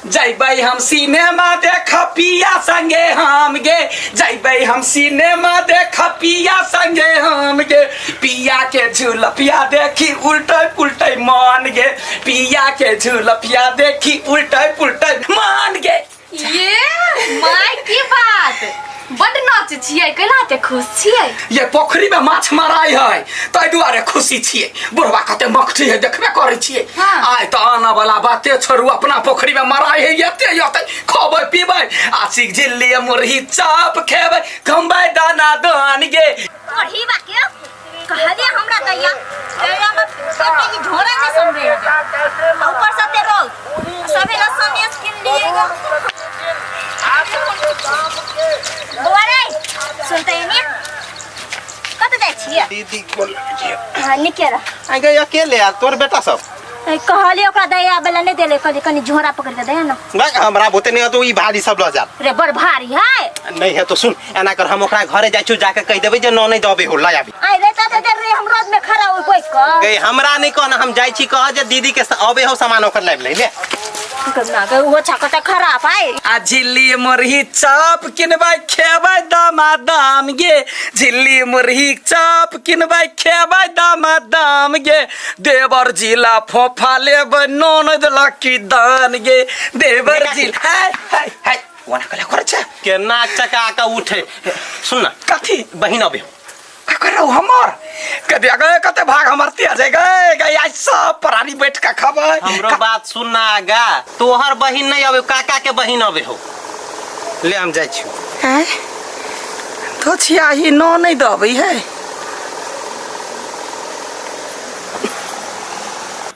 जैबै हम सिनेमा देख पिया संगे हम गे, जैबै हम सिनेमा देख पिया संगे हम गे, पिया के झुलपिया देखी उल्टे पुल्टे मान गे, पिया के झुलपिया देखी उल्टे पुल्टे मान गे। ये माय की बात, बड नाच छियै, कैला ते खुश छियै? ये पोखरी में माछ माराई है ताहि दुआरे खुशी छियै। बुढ़वा कते मकठी है देखबे करै छियै। हाँ। आइ तऽ आना वाला बाते छोड़ू, अपना पोखरी में माराई है एते एते खबै पीबै आ सिख झिल्ली मुरही चाप खेबै, घुमबै दाना दान गे। पढ़ी बाके कहले हमरा दैया दैया में सबके ई झोरा में समरे आ ऊपर से ते रोज सबे ला सनेस किन लिएगा। बौआ रे सुनते नहीं कत जाय छियै? दीदी गोल हां निके रह। आइ गई अकेले आ तोर बेटा सब? ए, कहलिए ओकरा दया वाला नहीं देले, कहलिए कनी झोरा पकड़ के दया ना। नहीं हमरा बोते नहीं तो ई भारी सब ल जा। रे बड़ भारी है। नहीं है तो सुन एना कर हम ओकरा घरे जाय छु जाके कह देबै जे न नहीं दबे हो ल आबी। आइ रे त दे रे हम रोज में खड़ा हो बैठ के। गई हमरा नहीं कहना, हम जाय छी कह जे दीदी के अबे हो सामान ओकर लाइब ले ले। ना के वो छकटा खराब है। आ झिल्ली मुरही चाप किनबै खेबै दामा दाम गे, झिल्ली मुरही चाप किनबै खेबै दामा दाम गे, देवर जिला फोफा लेबै ननद लकी दान गे, देवर जिला। हाय हाय हाय ओना कला करै छै केना चका के उठे। सुन ना कथी बहिन अबे ककरो हमर कते गए कते भाग हमर तेज है गए गए आज सब प्राणी बैठ के खबै। हमरो बात सुन ना आगा, तोहर बहिन नहीं अबे काका के बहिन अबे हो। ले हम जाइ छी। हैं तो छियाही न नहीं दबै है।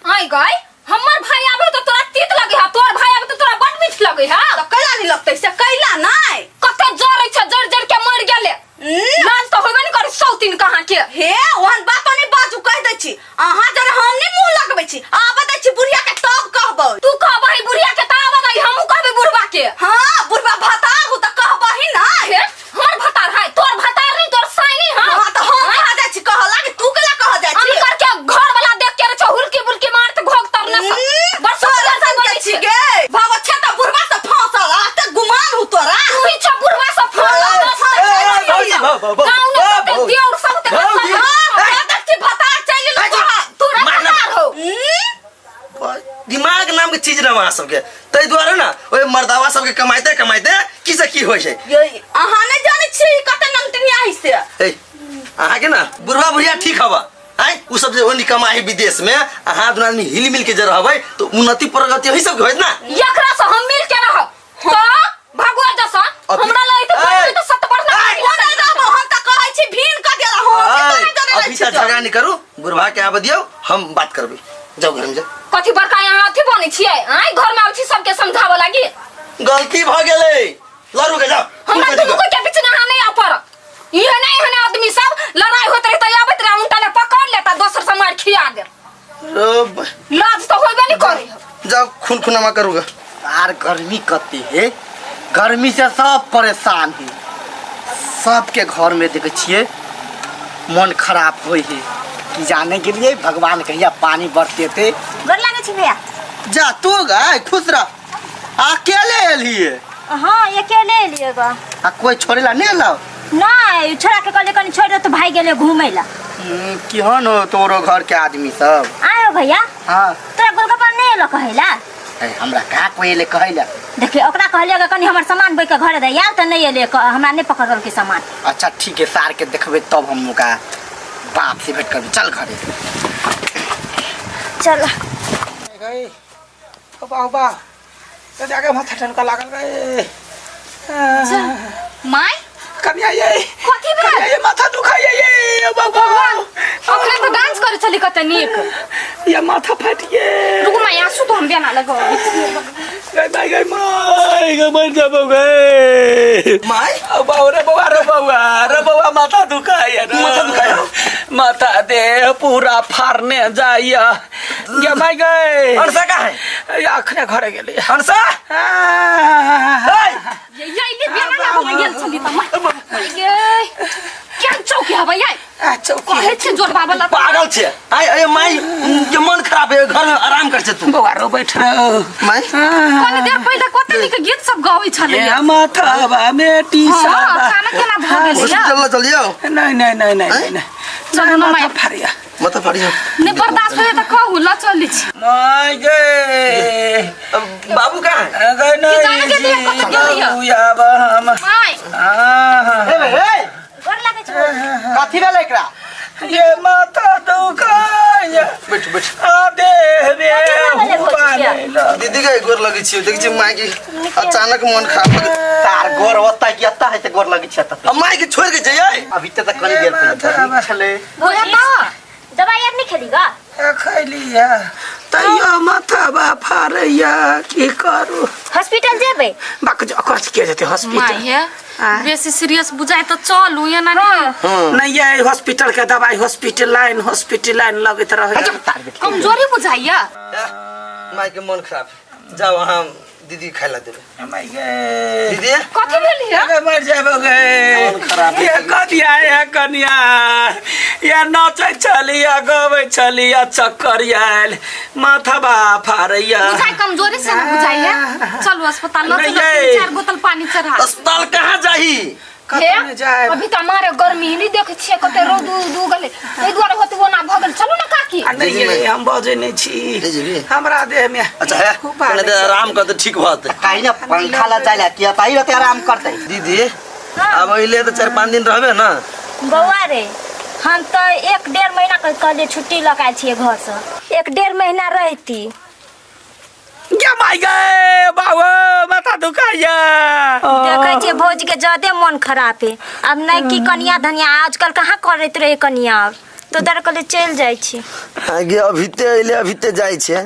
आइ गई हमर भाई आबे तो तोरा तीत लगे है, तोर भाई आबे तो तोरा बड मीठ लगे है। त कैला नहीं लगतै से कैला नहीं? कते जरै छै, जर जर के मर गेले। लाज तो होबे नहीं करे सौतीन कहाँ के। हे ओहन बात नहीं बाजू, कह दै छी अहाँ जरे हम नहीं मुंह लगबै छी, आबे दै छी बुढ़िया के तब कहबै। तू कहबही बुढ़िया के त आबे दै, हमहू कहबै बुढ़वा के। हां बुढ़वा भतार हु त कहबही नहीं। हे हमर भतार है, तोर भतार नहीं तोर साइनी है। हां त हम कह जाइ छी कहला कि तू केला कह जाइ छी? हम करके घर वाला देख के रे छौ हुलकी बुलकी मारत घोग तरने सब। बड़ तोरा सुंदर संग बनै के छी छै। गे। भागो छे त बुढ़वा से फंसल, आ त गुमान हु तोरा। तू ही छ बुढ़वा से फंसल, दस ए, साल ए, से भौजी, फंसल। भौ, भौ, भौ, गाँव में भौ, कते भौ। देउर सब ते भौजी। फंसल। हां, हां, देख छी भतार चलि गेल तोरा। तोरा भतार हो। दिमाग नाम के चीज ना वहाँ सबके, ताहि दुआरे ना ओहि मर्दावा सबके कमाइते कमाइते की से की होइ छै। ये अहाँ नहीं जानै छियै ई कते नमटनिया है से। ए अहाँ के ना बुढ़वा बुढ़िया ठीक हवा आय, उ सब जे ओनी कमाई विदेश में, अहाँ दुनू आदमी हिल मिल के जे रहबै तो उन्नति प्रगति ओही सबके होइत ना। एकरा से हम मिल के रहब तो भगवा जैसा हमरा लगे तो ए, तो सत वर्ष ए, कोना रहबो, हम त कहै छी भीन क देला हो, हम आय, केना जनै अभी छी तऽ तो। झगड़ा नहीं करू, बुढ़वा के आबऽ दियौ, हम बात करबै। जाओ घर में जाओ। कथी बड़का यहाँ अथी बनै छियै? आँय घर में आबै छी सबके समझाबऽ लागी। गलती भऽ गेलै, लड़ू के जाओ। हमरा दुनू कोई के बीच में अहाँ नहीं आबऽ पड़त। इहे नहीं एहने आदमी सब लड़ाई होइत रहतै आबैत रहै उनटा ले पकड़ लेता दोसर से मार खिया दे। लाज तो होबे नहीं करे। जाओ खून खुनामा करूँगा। यार गर्मी कते है, गर्मी से सब परेशान है, सबके घर में देखे छियै मन खराब होय है कि जाने के लिए भगवान कहिया पानी बरसेते। गोर लागै छी भैया। जा तू गाय खुश रह, अकेले एलिए? हाँ अकेले एलिए गा। आ कोई छोड़ेला नहीं एलो? नहीं छोड़ा के कहले कनी छोड़ दे तो भाई गेले घूमे ला। केहन हो तोरो घर के आदमी सब? आयो भैया। हाँ। तोरा गोलगप्पा नहीं एलो कहेला? ए, हमरा का कोई एले कहेला? देखिए ओकरा कहलिए कि कनी हमर सामान बोइ के घरे दे यार, त नहीं एले, हमरा नहीं पकड़ल के सामान। अच्छा ठीक है, सार के देखबे तब हम ओकरा बाप से भेंट करबे। चल घरे चल। गई बाबा बा तो जाके माथा ठनका लागल गए। माय कन्या ये कथी भेल? कन्या ये माथा दुखाइए ये बाबा। अखने तो डांस करे छली कते नीक। ये माथा फाटि गेल। रुकू माय, आंसू तो हम बेना लगाओ। गई माय, गई माय, गई मर जाबो गई। My? ओ बाबा रे बौआ रे बौआ रे बौआ, माथा दुखाइए रे। माथा दुखाइए? माथा दे पूरा फाड़ने जाइए। गे माय गई। अनसा कहाँ है? ये अखने घरे गेली। अनसा? आ। ए! ये ये ये बेना लगाओ गेल छली त माय। माय गे। केहन चौकी हबै यै? आ, चौकी। कहै छै जोर बाबा लग। पागल छै। आय, आय, my, ये मन खराब खराब है घर में आराम कर छे तू बौआ रो बैठ रहो माय कनी देर पहिले कते नीक गीत सब गाबै छलै ए माथावा में टीसा हाँ, अचानक केना भऽ गेलै या? हॉस्पिटल चलियो नहीं नहीं नहीं नहीं नहीं चलू ना माय। माथा फाड़िया माथा फाड़िया नहि बर्दाश्त होइए तऽ कहू ल चलै छी my गे अब बाबू कहाँ है गए कि जाने के लिए कतऽ गेलियै? नहीं हम माय आहा। ए बे, ए, गोर लागै छै कथी भेलै एकरा ये माथा दुखाया बैठ बैठ आ देह में भेलै हुआ भौजी नहीं लगे। दीदी के गोर लगे छियो देखै छी माय के अचानक मन खराब हो गेल। तार गोर ओता कि एता है से गोर लगै छै एता अब माय के छोड़ के जइयै अभी तक कनी देर पहिले नीक छलै बोला तऽ दवाई आर नहीं खेली गा खैलिया तैयो माथा फाड़ैया की करू हॉस्पिटल जेबै बाक जो कच के जेतै माय हॉस्पिटल हे बेसी सीरियस बुझाइ तऽ चलू एना नहि नहीं ये हॉस्पिटल के दवाई हॉस्पिटल लाइन हॉस्पिटल लाइन लगैत रहे तार बेटी कमजोरी बुझाइया माय के मन खराब है जाओ अहाँ दीदी खाइ ला देबै माय गे दीदी कथी भेल हे अरे मर जाबो गे मन खराब ये कनिया ये कनिया या नाचै छलिया गबै छलिया चक्कर आयल माथाबा फाड़ैया बुझाइ कमजोरी से ना बुझाइया चलू अस्पताल ल नहीं चलू ये। तीन चार बोतल पानी चढ़ा अस्पताल कहाँ जाही हे कतऽ ने जायब अभी तऽ हमारे गर्मी नहीं देखै छियै कते रौद उद उगलै एहि दुआरे होते ओना भऽ गेल चलू ना काकी आ नहीं ये हम बजै नहीं छी नहीं जेबी? हमरा देह में अच्छा है खूब कने देर आराम कर ठीक भत काहे ना पंखा ला जाइला कि एता ही रहते आराम करते दीदी अब अइले तऽ 4-5 दिन रहबे ना बौआ रे हम तऽ 1-1.5 महीना के कहलियै छुट्टी लऽ के आयल छियै घरसँ 1-1.5 महीना रहती गे माय गे बाबू माथा दुखाइया देखै छियै भौजी के ज्यादे मन खराब है अब नहीं की कनिया धनिया आजकल कहाँ करैत रहे कनिया आब तो दर कहलियै चलि जाइ छी आगे अभिते अइले अभिते जाइ छै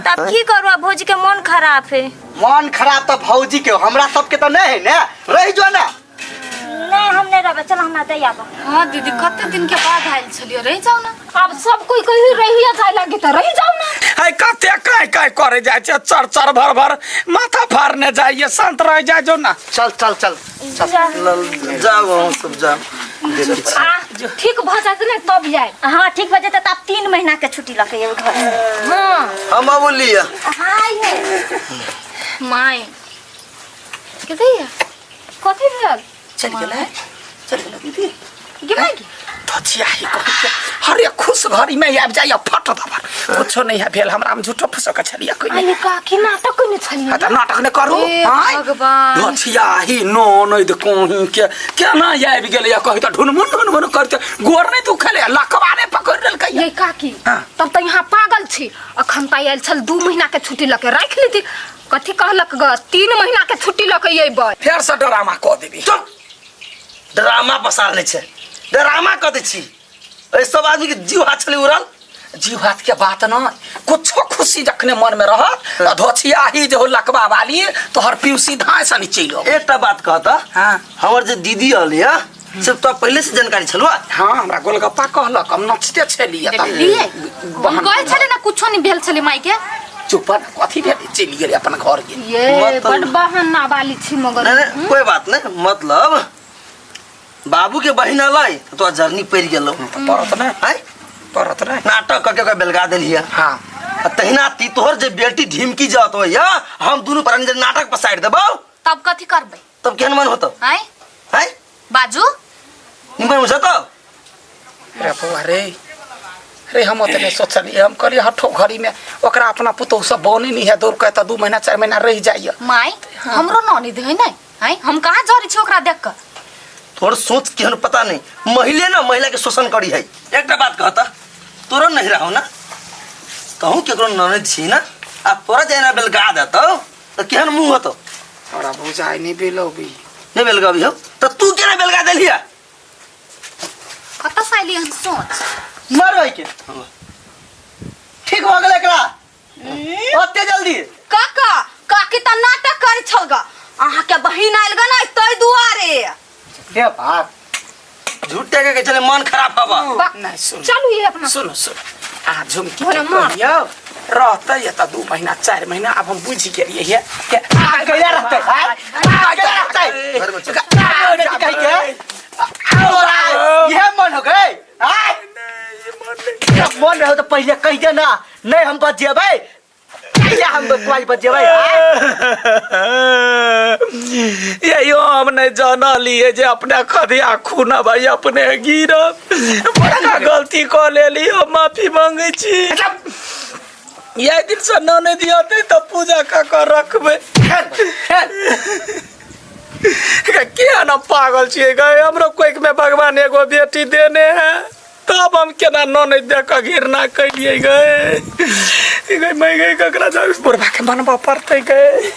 तब की करू अब भौजी के मन खराब है मन खराब तऽ भौजी के हमरा सबके तऽ नहीं है ने रहि जो ना नहीं हम नहीं रहबै चल हमरा दै आबऽ हाँ दीदी कते दिन के बाद आयल छलियै रहि जाउ ना आब सब कोई कही रहिया जाय लागे तऽ रहि जाउ ना है कते काय काय करे जाइ छै चर चर भर भर माथा फाड़ने जाइए शांत रह जाइ जो ना चल चल चल चल जाओ अहाँ सब जाओ देखै छी आ ठीक भऽ जायत ने तब जायब हाँ ठीक भऽ जेतै तऽ आब 3 महीना के छुट्टी लऽ के एबै घर हाँ हम अब लिअ हाँ ये माय के दैया कथी भेल चल गेलै चल गेलै दीदी गे माय गे धचिया ही कहै छै हरे खुश घड़ी में आबि जाइए फट दबर कुछो नहीं है भेल हमरा हम झूठो फूसो के छलिया कोई आइए काकी नाटक कोनी छलियै हाँ तऽ नाटक नहि करू ए आँय? भगवान। धचिया ही नो नहि तऽ कोही के केना आबि गेलै कही तऽ ढुनमुन ढुनमुन करते गोर नहि दुखलै लकवा नहि पकड़ि लेलकै ये काकी हाँ। तब तऽ यहाँ पागल छी अखन तऽ आयल छल 2 महीना के छुट्टी लऽ के राखि लेती कथी कहलक ग 3 महीना के छुट्टी लऽ के अयबै फेरसँ ड्रामा कऽ देबी चुप ड्रामा पसारने छै ड्रामा कऽ दै छी एहि सब आदमी के जीव हाथ छलै उड़ल जीव हाथ के बात न कुछो खुशी जखने मन में रहत तऽ धोछिया ही जे हो लकवा वाली तोहर पीउसी धाय से नीचे लो एकटा बात कहता हाँ। हमर जे दीदी अलिया से तो पहले से जानकारी छलुआ हाँ हमरा गोलगप्पा कहलक हम नचते छलियै तब देखलियै हम कहै छलै ने कुछो नहि भेल छलै माय के चुप न कथी भेल चलि गेलै अपन घर गेल ये मतलब- बड बहाना वाली छी मगर नहीं नहीं कोई बात नहीं मतलब बाबू के बहिन अलै तऽ तोरा जरनी पड़ि गेलौ तऽ पड़त नहि आँय पड़त नहि नाटक कऽ के ओकरा बेलगा देलियै हाँ आ तहिना ती तोहर जे बेटी ढिमकी जात होइया हम दुनू प्राणी जे नाटक पसारि देबौ तब कथी करबै तब केहन मन होतौ आँय आँय बाजू निमन बुझतौ रे बौआ रे रे हम ओतने सोचलियै हम कहलियै हठो घड़ी में ओकरा अपना पुतोहु सब बने नहीं है दौड़ के तऽ 2 महीना 4 महीना रहि जाइए माय हमरो ननद है नै आँय हम कहाँ जरै छी ओकरा देख कऽ तोहर सोच केहन पता नहीं महिले ना महिला के शोषण करी है एकटा बात कहता तोरो नहीं रहो ना कहूँ केकरो ननद छी ना आ तोरा जेना बेलगा देतौ तऽ केहन मुँह होतौ हमरा बुझाइ नहीं बेलौबी नहीं बेलगाबी हो तऽ तू केना बेलगा देलिया कतऽ से अयली एहन सोच मरबै के ठीक भऽ गेलै एकरा ओते जल्दी काका काकी तऽ नाटक करै छल ग अहाँके बहिन आयल ग ने ताहि दुआरे दे भात झूठे के चले मन खराब हवा नहीं सुन चलू ये अपना सुनो सुनो अहाँ झुमकी भोरे के माँ। कहियौ रहतै एतऽ 2 महीना 4 महीना आब हम बुझि गेलियै हे के आ कैला रहतै आय? आ कैला रहतै घर में चल। आ बेटी कहि के तोरा इहे मन हो गए आय मन रहो तऽ पहिले कहि दे ना, नहीं हम बजेबै, कहिया हम कोई बजेबै? यही हम नहीं जानलिए जे अपने खदिया खूना भाई अपने गिरब। बड़का गलती कऽ लेली, हम माफी मांगे छी। यही दिन से नने दियते तऽ पूजा कऽ कऽ रखबै। किया न पागल छियै गए? हमरो कोइक में भगवान एगो बेटी देने है, तब हम केना ननद दे कऽ घृणा कैलियै गए? गए मैं गए, ककरा जाबे बुढ़बा के मनबऽ पड़तै गए।